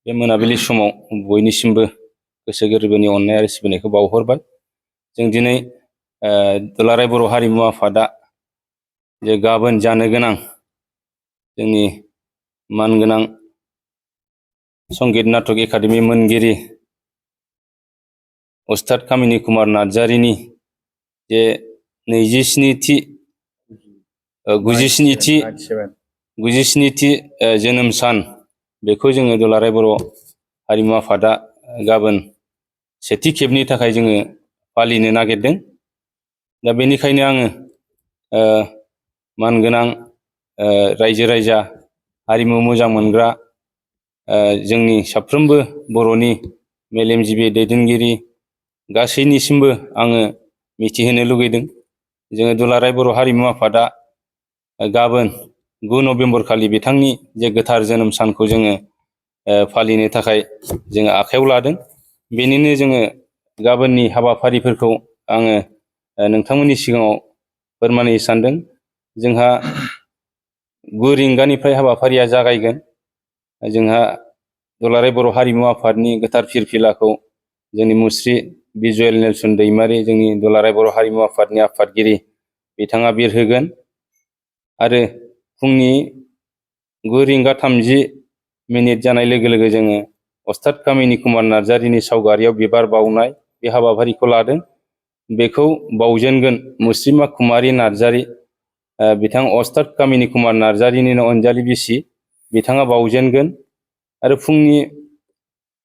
बे मोनाबिलि समाव बयनिसिमबो गोसो गोरबोनि अननाय आरो सिबिनायखौ बावहरबाय। जों दिनै दुलाराय बर' हारिमु आफादा जे गाबोन जानो गोनां जोंनि मानगोनां संगीत नाटक एकाडेमि मोनगिरि उस्ताद कामिनी कुमार नार्जारिनि जे 97थि जोनोम सान, बेखौ जोङो दुलाराय बर' हारिमु आफादा गाबोन सेथि खेबनि थाखाय जोङो फालिनो नागिरदों। दा बेनिखायनो आङो मानगोनां रायजो राजा, हारिमु मोजां मोनग्रा जोंनि साफ्रोमबो बर'नि मेलेमजिबि दैदेनगिरि गासैनिसिमबो आङो मिथिहोनो लुगैदों। जोङो दुलाराय बर' हारिमु आफादा गाबोन 9 नभेम्बर खालि बिथांनि जे गोथार जोनोम सानखौ जोङो फालिनो थाखाय जोङो आखायाव लादों। बेनिनो जोङो गाबोननि हाबाफारिफोरखौ आङो नोंथांमोननि सिगाङाव फोरमायनो सानदों। जोंहा 9 रिंगानिफ्राय हाबाफारिया जागायगोन। जोंहा दुलाराय बर' हारिमु आफादनि गोथार फिरफिलाखौ जोंनि मुस्रि बिजुवेल नेलसन दैमारि, जोंनि दुलाराय बर' हारिमु आफादनि आफादगिरि, बिथाङा बिरहोगोन। आरो फुंनि 9:30 जानाय लोगो लोगो जोङो उस्ताद कामिनी कुमार नार्जारिनि सावगारियाव बिबार बावनाय बे हाबाफारिखौ लादों। बेखौ बावजेनगोन मुस्रिमा कुमारी नार्जारि, बिथां उस्ताद कामिनी कुमार नार्जारिनिनो अनजालि बिसि, बिथाङा बावजेनगोन। आरो फुंनि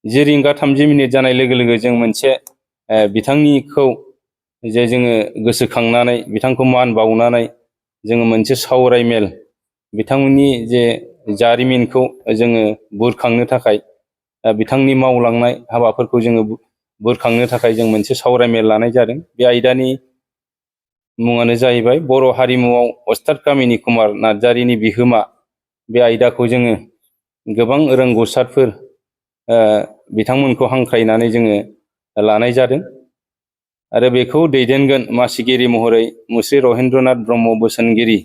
10:30 जानाय लोगो लोगो जों मोनसे बिथांनिखौ जे जोङो गोसोखांनानै बिथांखौ मान बावनानै जोङो मोनसे सावरायमेल, बिथांमोननि जे जारिमिनखौ जोङो बुरखांनो थाखाय, बिथांनि मावलांनाय हाबाफोरखौ जोङो बुरखांनो थाखाय जों मोनसे सावरायमेल लानाय जादों। बे आयदानि मुङानो जाहैबाय बर' हारिमुआव उस्ताद कामिनी कुमार नार्जारिनि बिहोमा। बे आयदाखौ जोङो गोबां रोंगौसारफोर बिथांमोनखौ हांख्रायनानै जोङो लानाय जादों। आरो बेखौ दैदेनगोन मासिगिरि महरै मुस्रि रहेन्द्रनाथ ब्रह्म बोसोनगिरि,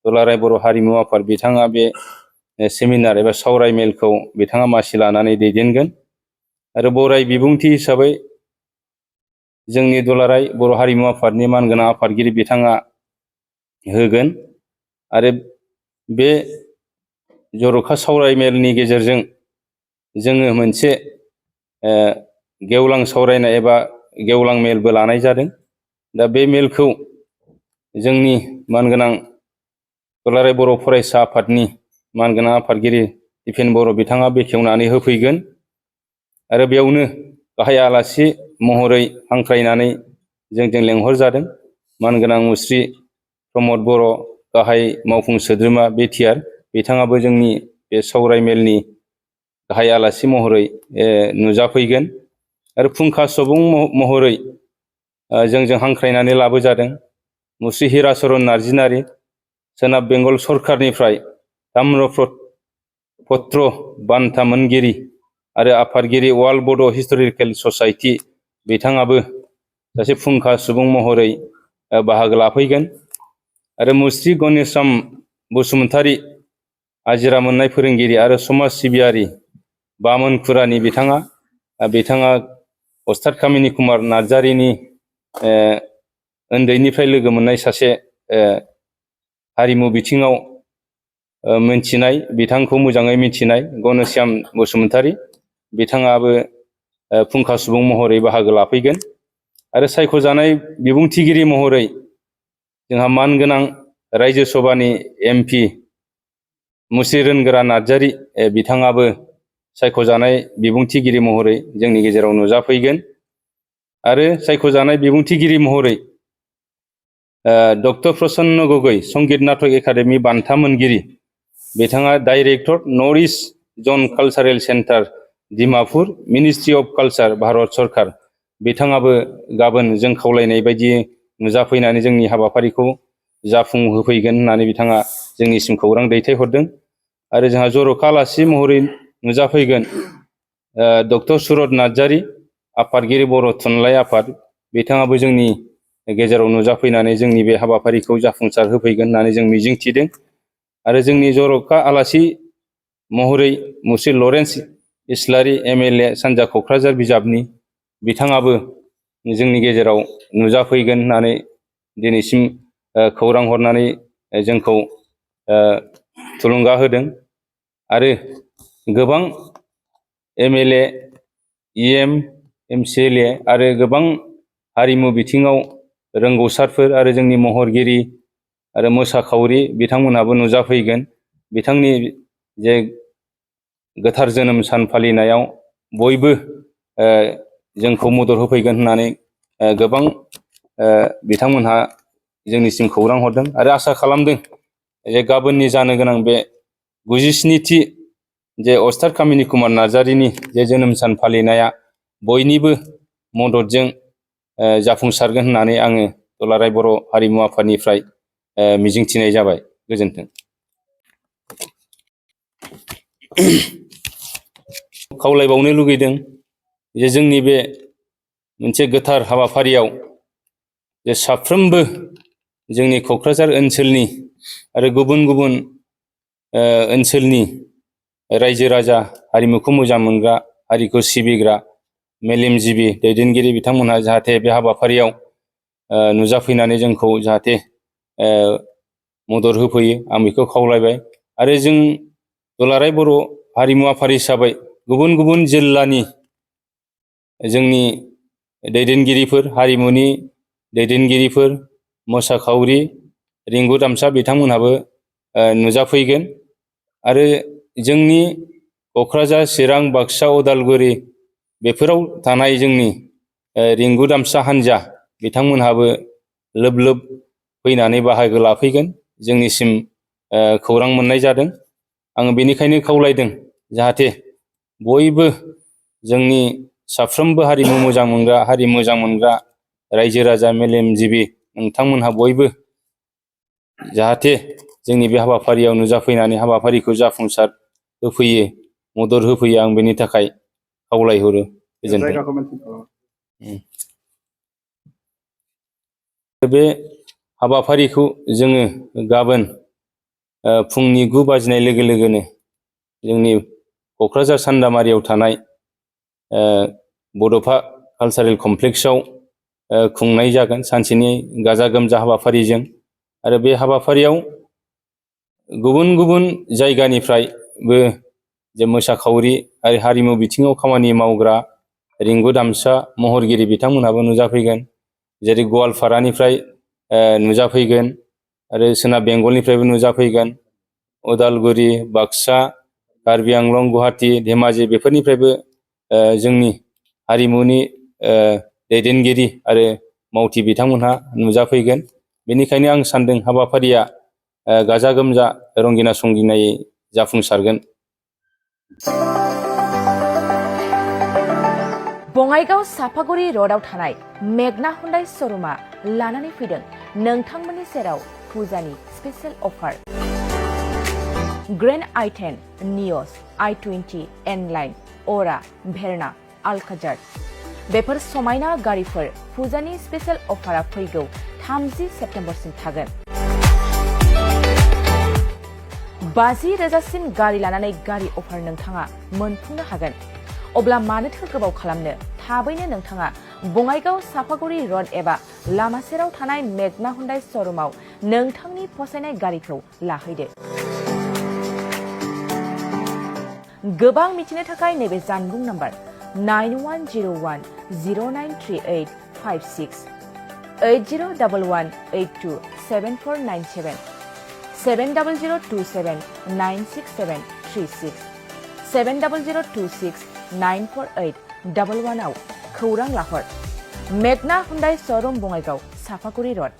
दुलाराय बर' हारिमु आफाद, बिथाङा बे सेमिनार एबा सावरायमेलखौ बिथाङा मासि लानानै दैदेनगोन। आरो बराय बिबुंथि हिसाबै जोंनि दुलाराय बर' हारिमु आफादनि मानगोनां आफादगिरि बिथाङा होगोन। आरो बे जर'खा सावरायमेलनि गेजेरजों जोङो मोनसे गेवलां सावरायनाय एबा गेवलां मेलबो लानाय जादों। दा बे मेलखौ जोंनि मानगोनां दुलाराय बर' फरायसा आफादनि मानगोनां आफादगिरि दिपेन बर' बिथाङा बेखेवनानै होफैगोन। आरो बेयावनो गाहाय आलासि महरै हांख्रायनानै जोंजों लेंहरजादों मानगोनां मुस्रि प्रमद बर' गाहाय मावफुं सोद्रोमा बिटिआर, बिथाङाबो जोंनि बे सावरायमेलनि गाहाय आलासि महरै नुजाफैगोन। आरो फुंखा सुबुं महरै जोंजों हांख्रायनानै लाबोजादों मुस्रि हिराचरन नार्जारि, सोनाब बेंगल सरकारनिफ्राय ताम्रपत्र बान्था मोनगिरि आरो आफादगिरि वर्ल्ड बड' हिस्ट'रिकेल ससाइटि, बिथाङाबो सासे फुंखा सुबुं महरै बाहागो लाफैगोन। आरो मुस्रि गणेशराम बसुमतारी, आजिरा मोननाय फोरोंगिरि आरो समाज सिबियारि, बामोन खुरानि, बिथाङा उस्ताद कामिनी कुमार नार्जारिनि उन्दैनिफ्राय लोगो मोननाय सासे हारिमु बिथिङाव मिन्थिनाय, बिथांखौ मोजाङै मिथिनाय गणेशराम बसुमतारी, बिथाङाबो फुंखा सुबुं महरै बाहागो लाफैगोन। आरो सायख'जानाय बिबुंथिगिरि महरै जोंहा मानगोनां रायजो सभानि MP मुस्रि रोनगोरा नार्जारि, बिथाङाबो सायख'जानाय बिबुंथिगिरि महरै जोंनि गेजेराव नुजाफैगोन। आरो सायख'जानाय बिबुंथिगिरि महरै डक्टर प्रसन्न गगৈ, संगीत नाटक एकाडेमि बान्था मोनगिरि, बिथाङा डाइरेक्टर नर्थ इस्ट जन cultural centre Dimapur, ministry of culture, Bharat सरकार, बिथाङाबो गाबोन जों खावलायनाय बायदि नुजाफैनानै जोंनि हाबाफारिखौ जाफुंहोफैगोन होननानै बिथाङा जोंनिसिम खौरां दैथायहरदों। आरो जोंहा जर'खा आलासि महरै नुजाफैगोन डक्टर सुरत नार्जारि, आफादगिरि बर' थुनलाइ आफाद, बिथाङाबो जोंनि गेजेराव नुजाफैनानै जोंनि बे हाबाफारिखौ जाफुंसार होफैगोन होननानै जों मिजिंथिदों। आरो जोंनि जर'खा आलासि महरै मुस्रि लरेन्स इस्लारि MLA सानजा क'क्राझार बिजाबनि बिथाङाबो जोंनि गेजेराव नुजाफैगोन होननानै दिनैसिम खौरां हरनानै जोंखौ थुलुंगा होदों। आरो गोबां MLA, EM, MCLA आरो गोबां हारिमु बिथिङाव रोंगौसारफोर आरो जोंनि महरगिरि आरो मोसाखावरि बिथांमोनहाबो नुजाफैगोन। बिथांनि जे गोथार जोनोम सान फालिनायाव बयबो जोंखौ मदद होफैगोन होननानै गोबां बिथांमोनहा जोंनिसिम खौरां हरदों आरो आसा खालामदों जे गाबोननि जानो गोनां बे 97थि जे अस्ताद कामिनि कुमार नार्जारिनि जे जोनोम सान फालिनाया बयनिबो मददजों जाफुंसारगोन होननानै आङो दुलाराय बर' हारिमु आफादनिफ्राय मिजिंथिनाय जाबाय। गोजोन्थों। खावलायबावनो लुगैदों जे जोंनि बे मोनसे गोथार हाबाफारियाव जे साफ्रोमबो जोंनि क'क्राझार ओनसोलनि आरो गुबुन गुबुन ओनसोलनि रायजो राजा, हारिमुखौ मोजां मोनग्रा, हारिखौ सिबिग्रा, मेलेमजिबि दैदेनगिरि बिथांमोनहा जाहाथे बे हाबाफारियाव नुजाफैनानै जोंखौ जाहाथे मदद होफैयो, आं बेखौ खावलायबाय। आरो जों दुलाराय बर' हारिमु आफाद हिसाबै गुबुन गुबुन जिल्लानि जोंनि दैदेनगिरिफोर, हारिमुनि दैदेनगिरिफोर, मोसाखावरि, रिंगु दामसा बिथांमोनहाबो नुजाफैगोन। आरो जोंनि क'क्राझार, चिरां, बाक्सा, उदालगुरि बेफोराव थानाय जोंनि रिंगु दामसा हान्जा बिथांमोनहाबो लोब लोब फैनानै बाहागो लाफैगोन जोंनिसिम खौरां मोननाय जादों। आङो बेनिखायनो खावलायदों जाहाथे बयबो जोंनि साफ्रोमबो हारिमु मोजां मोनग्रा, हारि मोजां मोनग्रा रायजो राजा, मेलेमजिबि नोंथांमोनहा बयबो जाहाथे जोंनि बे हाबाफारियाव नुजाफैनानै हाबाफारिखौ जाफुंसार होफैयो, मदद होफैयो, आं बेनि थाखाय खावलायहरो। गोजोन्थों। बे हाबाफारिखौ जोङो गाबोन फुंनि 9 बाजिनाय लोगो लोगोनो जोंनि क'क्राझार सान्दामारियाव थानाय बड'फा कालचारेल कमप्लेक्सआव खुंनाय जागोन सानसेनि गाजा गोमजा हाबाफारिजों। आरो बे हाबाफारियाव गुबुन गुबुन जायगानिफ्रायबो जे मोसाखावरि आरो हारिमु बिथिङाव खामानि मावग्रा रिंगु दामसा महरगिरि बिथांमोनहाबो नुजाफैगोन। जेरै गवालपारानिफ्राय नुजाफैगोन आरो सोनाब बेंगलनिफ्रायबो नुजाफैगोन। उदालगुरि, बाक्सा, कार्बि आंलं, गुवाहाटि, धेमाजि बेफोरनिफ्रायबो जोंनि हारिमुनि दैदेनगिरि आरो मावथि बिथांमोनहा नुजाफैगोन। बेनिखायनो आं सान्दों हाबाफारिया गाजा गोमजा, रंगिना संगिनायै जाफुंसारगोन। बङाइगाव सापागुरि र'डआव थानाय मेगना हुन्डाइ श'रुमा लानानै फैदों नोंथांमोननि सेराव फुजानि स्पेशेल अफार। ग्रेन्ड i10, नियस, i20, N-लाइन, अरा, भेरना, आल्काजार बेफोर समायना गारिफोर फुजानि स्पेशेल अफारा फैगौ 30 सेप्तेम्बरसिम थागोन। 50,000सिम गारि लानानै गारि अफार नोंथाङा मोनफुंनो हागोन। अब्ला मानोथो गोबाव खालामनो, थाबैनो नोंथाङा बङाइगाव सापागुरि र'ड एबा लामा सेराव थानाय मेगना हुन्डाइ श'रुमाव नोंथांनि फसायनाय गारिखौ लाहैदो। गोबां मिथिनो थाखाय नैबे जानबुं नाम्बार 9101093856, 8011827497, 70027967336, 70026948111 आव खौरां लाहर। मेगना हुन्डाइ श'रुम बङाइगाव सापागुरि र'ड।